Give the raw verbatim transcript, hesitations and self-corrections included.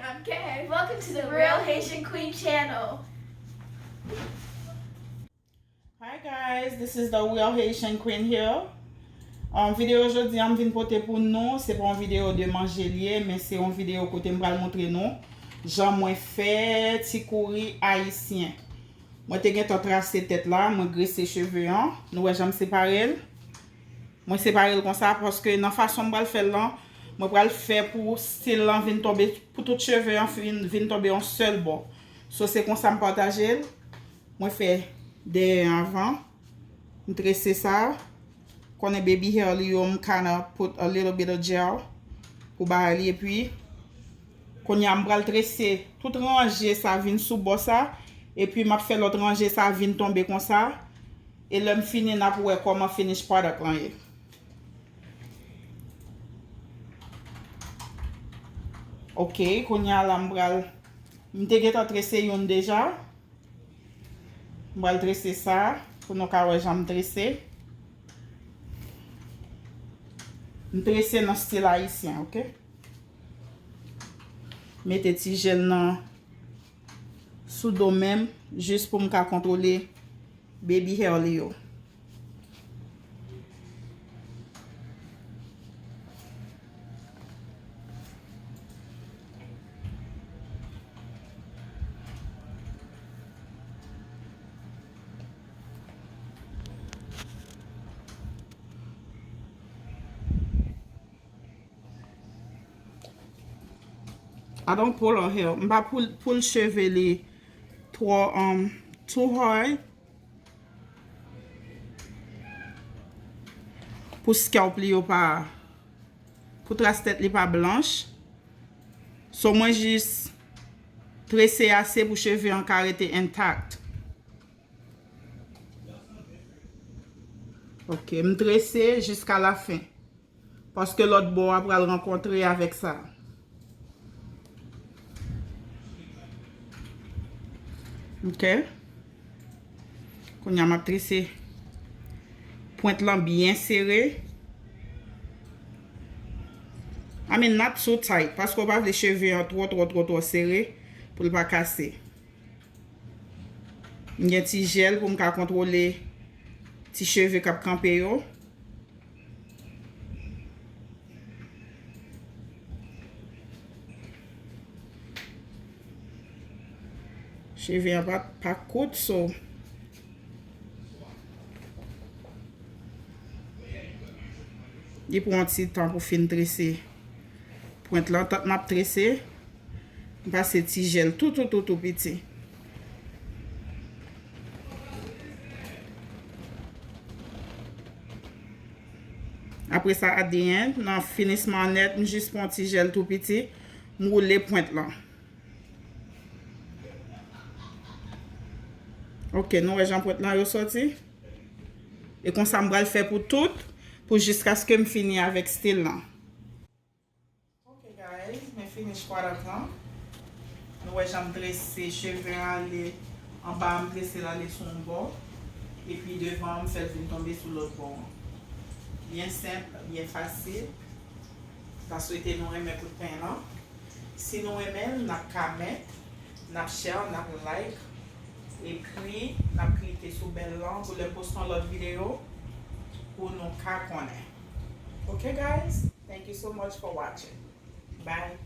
I'm Kay. Welcome to the Real Haitian Queen channel. Hi guys, this is the Real Haitian Queen here. Um, videyo jodi a m vin pote pou nou, se pa yon videyo de manje l ye, men se yon videyo kote m pral montre nou jan mwen fè ti kouri ayisyen. Mwen te gentan trase tèt la, mwen grese cheve an. Nou wè jan m separe l? Mwen separe l konsa paske nan fason m pral fè l lan, mwen pral fè pou stil lan vin tonbe, pou tout cheve an vin, vin tonbe yon sèl bò. So, se konsa m pataje l. Mwen fè dèyè an avan. M trese sa. Konnen baby hair li yo, m kinda put a little bit of gel pou bagay li. Epi, kounye a m pral trese tout ranje sa vin sou bò sa. Epi, m ap fè lòt ranje sa vin tonbe konsa. E lè m fini, n ap wè kòman finish product lan ye. Ok, kounye a la m pral, m te gentan trese youn deja. M pral trese sa pou nou ka wè jan m trese. M trese nan stil ayisyen, ok? Mete ti jèl nan sou do men m, jis pou m ka kontwole baby hair li yo. I don't pull her hair. M pa pull, pull cheve li twò, um, too hard. Pou scalp li yo pa, pou tras tèt li pa blanch. So mwen jis trese ase pou cheve an ka rete intact. Ok, m trese jiska lafen. Paske lòt bò a pral rankontre avèk sa. Ok. Kounye a m ap trese pwent lan byen sere. I mean, not too tight, paske w pa vle cheve an twò, twò, twò, twò sere pou l pa kase. M gen ti jèl pou m ka kontwole ti cheve k ap kanpe yo. Cheve an pa, pa kout, so li pran yon ti tan pou fin trese pwent lan. Tank m ap trese, m pase ti jèl tou, tou, tou, tou piti. Apre sa, at the end, nan finisman nèt, m jis pran ti jèl tou piti, m woule pwent lan. Ok, nou wè jan pwent lan yo sòti? E konsa m pral fè pou tout, pou jiskaske m fini avèk stil lan. Ok guys, men finish product lan. Nou wè jan m trese cheve an ale anba, m trese l ale sou yon bò. Epi devan an, m fè l vin tonbe sou lòt bò an. Byen senp, byen fasil. M ta swete nou renmen kout peny lan. Si nou renmen l, n ap comment, n ap share, n ap like. Epi, n ap klike sou bèl lan pou lè m poste yon lòt videyo pou nou ka konnen. Ok guys, thank you so much for watching. Bye.